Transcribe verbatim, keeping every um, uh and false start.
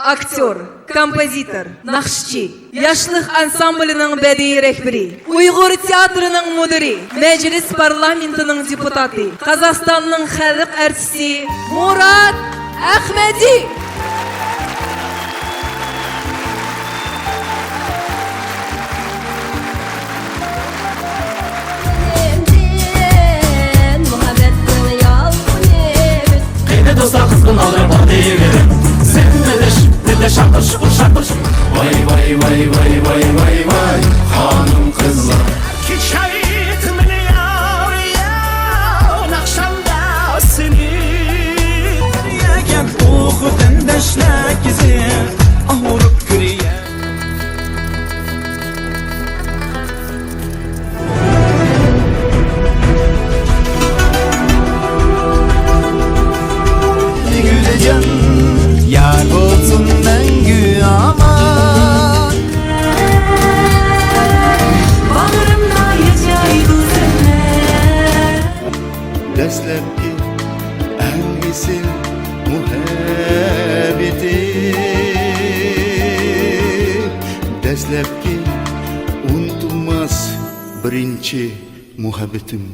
ئاكتيور، كومپوزىتور، ناخشىچى، ياشلىق ئانسامبلىنىڭ بەدىئىي رەھبىرى، ئۇيغۇر تىياتىرىنىڭ مۇدىرى، مەجلىس پارلامېنتىنىڭ دېپۇتاتى، قازاقىستاننىڭ خەلق ئارتىسى مۇرات ئەخمەتى. قېنى دوستلار، قىزغىن ئالدىراپ ئالدى بېرىپ، سەن بىلىش، بىردە شارقىرىش، ئۇر شارقىرىش. ۋاي، ۋاي، ۋاي، خانىم قىزلار. كېچە ئېيتمىنى ياۋ، ياۋ، ناخشامدا سېنى. يەگەن ئۇ خوتەندەشلەر كېزى، ئاغرىپ كۈلىيە. گۈلجان، يار بولسۇن مەڭگۈ ئامان. باغرىمدا ياشايدۇ سەنلەر. دەسلەپكى ئەڭ ئېسىل مۇھەببىتىم، دەسلەپكى ئۇنتۇلماس بىرىنچى مۇھەببىتىم.